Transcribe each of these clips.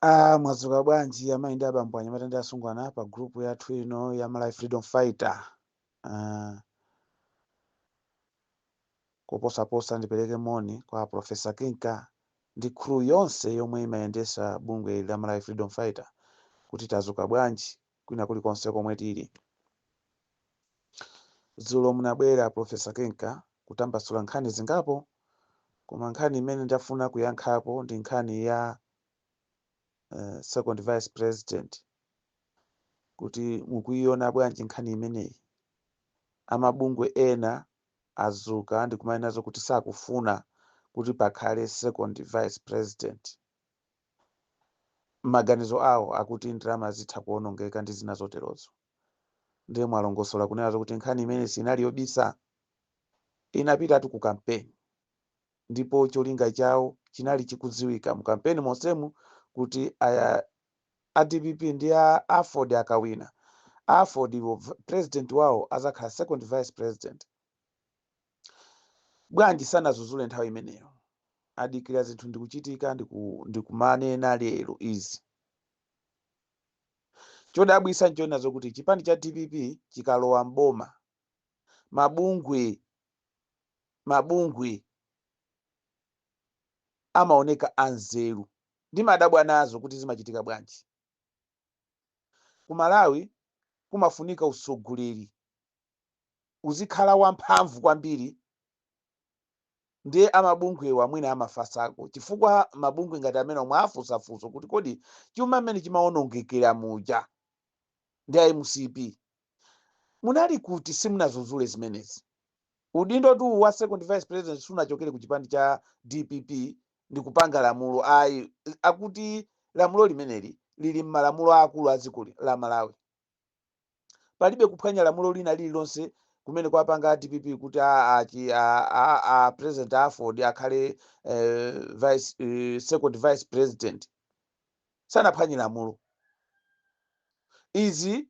Mwadzuka bwanji amayi ndi abambo, anyamata ndi asungwana pa group yathu ino ya Malawi Freedom Fighter? Koposaposa ndipereke moni kwa Professor Kinka ndi crew yonse yomwe imayendesa bungwe la Malawi Freedom Fighter kuti tadzuka bwanji kwina kulikonse komwe tili. Dzulo munabwera, Professor Kinka, kutambasula nkhani zingapo, koma nkhani imene ndafuna kuyankhapo ndi nkhani ya second vice president, kuti mukuiona bwanji nkhani imeneyi. Amabungwe ena azuka ndikumanenazo kuti sakufuna kuti pakhale second vice president. Maganizo awo akuti ndalama zitha kuwonongeka ndi zina zoterozo. Ndiye mwalongosola kunenazo kuti nkhani imene sinali yobisa, inapitatu ku kampeni, ndipo cholinga chawo chinali chikudziwika mu kampeni monsemu kuti aya a DPP ndi a AFORD akawina, AFORD president wawo azakhala second vice president. Bwanji sanazuzule nthawi imeneyo? Adikira zinthu ndikuchitika ndikumanena lero izi. Chodabwisa nchonazo kuti chipani cha DPP chikalowa mboma, mabungwe amaoneka anzeru. Ndimadabwa nazo kuti zimachitika bwanji. Ku Malawi kumafunika usogoleri uzikhala wamphamvu kwambiri, ndiye amabungwewa mwina amafasako, chifukwa mabungwe ngati amene omwe afusafusa kuti kodi chuma mmene chimawonongekera muja ndi a MCP munali kuti simunazuzule zimenezi? Udindo tu wa second vice president sunachokere ku chipani cha DPP ndi kupanga lamulo ayi. Akuti lamulo limeneli lili m'malamulo akulu a dziko la Malawi. Palibe kuphwanya lamulo lina lililonse kumene kwapanga a DPP kuti a president AFORD akhale second vice president. Sanaphwanye lamulo. Izi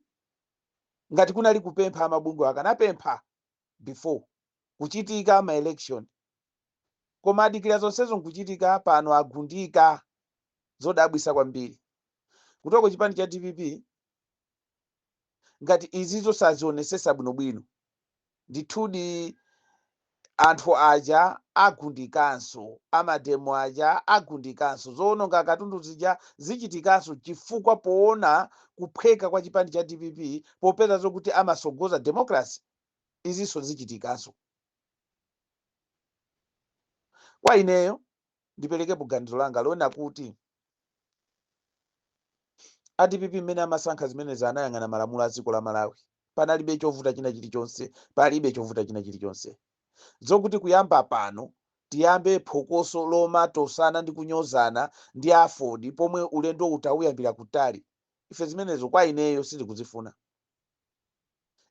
ngati kunali kupempha, amabungwe akanapempha before kuchitika ma election, koma adikira zonsezo nkuchitika, pano agundika. Zodabwisa kwambiri kutoko chipani cha DPP ngati izizo sazionesesa bwinobwino. Ndithudi anthu aja agundikanso, amademo aja agundikanso, zoononga katundu zija zichitikanso, chifukwa poona kuphweka kwa chipani cha DPP, popeza zokuti amasogoza democracy, izinso zichitikanso. Kwa ineyo ndiperekepo ganizo langa loona kuti a DPP mmene amasankha zimenezi anayang'ana malamulo a dziko la Malawi. Panalibe chovuta china chilichonse, palibe chovuta china chilichonse. Zokuti kuyamba pano tiyambe phokoso lomatosana ndi kunyozana ndi AFORD pomwe ulendo utawuyambira kutali, ife zimenezo kwa ineyo sindikuzifuna.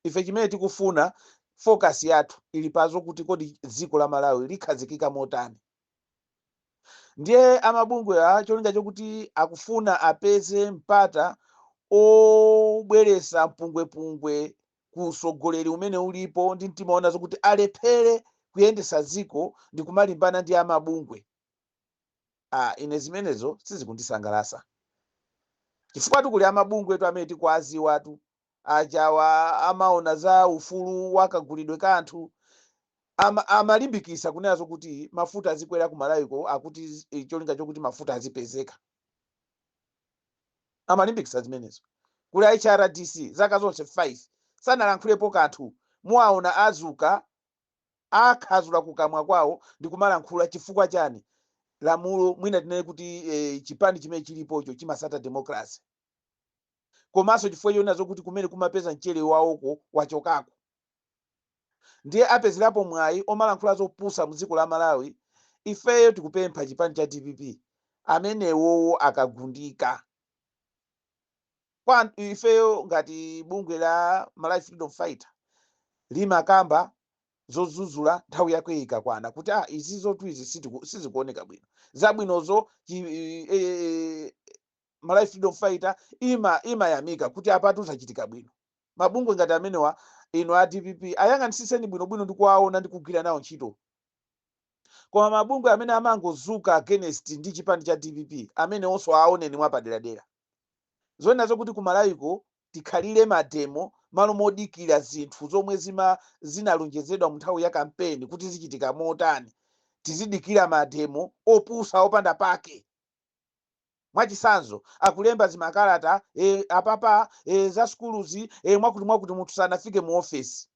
Ife chimene tikufuna, focus yathu ili pazo kuti kodi dziko la Malawi likhazikika motani. Ndiye amabungwe a cholinga chokuti akufuna apeze mpata obweresa mpungwepungwe ku usogoleri umene ulipo ndi mtima ona zokuti alephere kuyendesa dziko ndi kumalimbana ndi amabungwe. Ine zimenezo sizikundisangalasa, chifukwa tikuli amabungwe tu amene tikuaziwatu ajawa amaona za ufulu wakagulidwe ka anthu, amalimbikisa kunena zokuti mafuta azikwera ku Malawiko, akuti cholinga chokuti mafuta azipezeka. Amalimbikisa zimenezo. Kuli HRDC, zaka zonse 5 sanalankhulepo kanthu. Muwaona azuka akhazula kukamwa kwawo ndi kumalankhula. Chifukwa chani? Lamulo mwina tinene kuti chipani chimene chilipocho chimasata democracy, komanso chifukwa chona zokuti kumene kumapeza mchere wawoko wachokako, ndiye apezerapo mwayi omalankhula zopusa mu dziko la Malawi. Ifeyo tikupempha chipani cha DPP, amenewowo akagundika, kwa ifeyo ngati bungwe la Malawi Freedom Fighter limakamba zozuzula nthawi yake ikakwana kuti izi zotu izi sizikuoneka bwino. Zabwinozo Malawi Freedom Fighter imayamika kuti apatu zachitika bwino. Mabungwe ngati amenewa, inu a DPP, ayang'anisiseni bwinobwino ndi kuwaona ndi kugwira nawo ntchito. Koma mabungwe amene amangozuka against ndi chipani cha dpp amenewonso aoneni mwapaderadera. Zonena zokuti ku Malawiko tikhalire mademo malo modikira zinthu zomwe zima zinalonjezedwa mu nthawi ya kampeni kuti zichitika motani, tizidikira mademo opusa opanda pake. Mwachitsanzo, akulemba zimakalata e, apapa e, za sukuluzi e, mwakuti mwakuti munthu sanafike mu ofesi.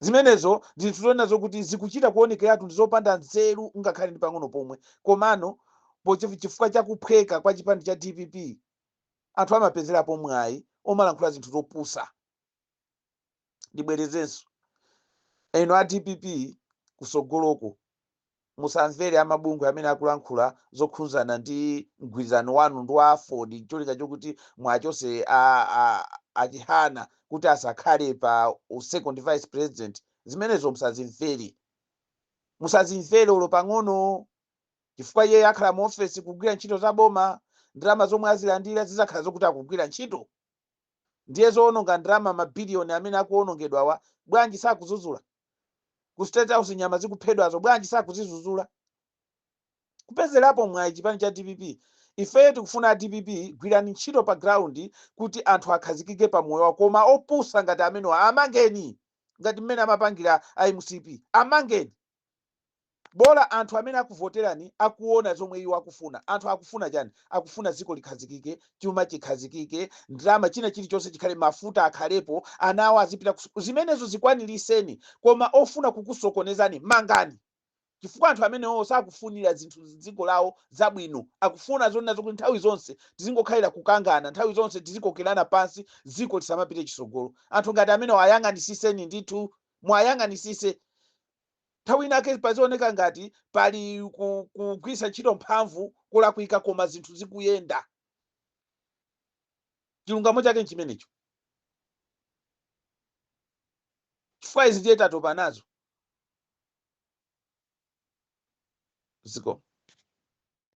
Zimenezo ndi zinthu zonena zokuti zikuchita kuonekeratu ndi zopanda nzeru ngakhale ndi pang'ono pomwe. Komano chifukwa cha kuphweka kwa chipani cha dpp anthu amapezerapo mwayi omalankhula zinthu zopusa. Ndibwerezenso, inu a dpp kusogoloko musamvere amabungwe amene akulankhula zokhuzana ndi mgwirizano wanu ndi wa aford ncholinga chokuti mwachose a Chihana kuti asakhale pa second vice president. Zimenezo musazimvere, musazimvere olo pang'ono, chifukwa iye akhala mu ofesi kugwira ntchito za boma. Ndalama zomwe azilandira zizakhala zokuti akugwira ntchito, ndiye zoononga ndalama mabiliyoni amene akuonongedwawa bwanji sakuzuzula? Ku State House nyama zikuphedwazo bwanji sakuzizuzula? Kupezerapo mwayi chipani cha dpp. Ifeyo tikufuna a dpp gwirani ntchito pa ground kuti anthu akhazikike pa moyo wawo, koma opusa ngati amenewa amangeni ngati mmene amapangira a mcp, amangeni. Bola anthu amene akuvoterani akuona zomwe iwo akufuna. Anthu akufuna chani? Akufuna dziko likhazikike, chuma chikhazikike, ndalama, china chilichonse chikhale, mafuta akhalepo, ana awo azipita zimenezo zikwaniriseni. Koma ofuna kukusokonezani mangani, chifukwa anthu amenewo sakufunira zinthu dziko lawo zabwino. Akufuna zonena zokuti nthawi zonse tizingokhalira kukangana, nthawi zonse tizikokerana pansi, dziko lisamapite chitsogolo. Anthu ngati amenewo ayang'anisiseni ndithu, mwayang'anisise. Nthawi inake pazioneka ngati pali kugwiritsa ntchito mphamvu kulakwika, koma zinthu zikuyenda. Chilungamo chake nchimenecho, chifukwa izi ndiye tatopa nazo ziko.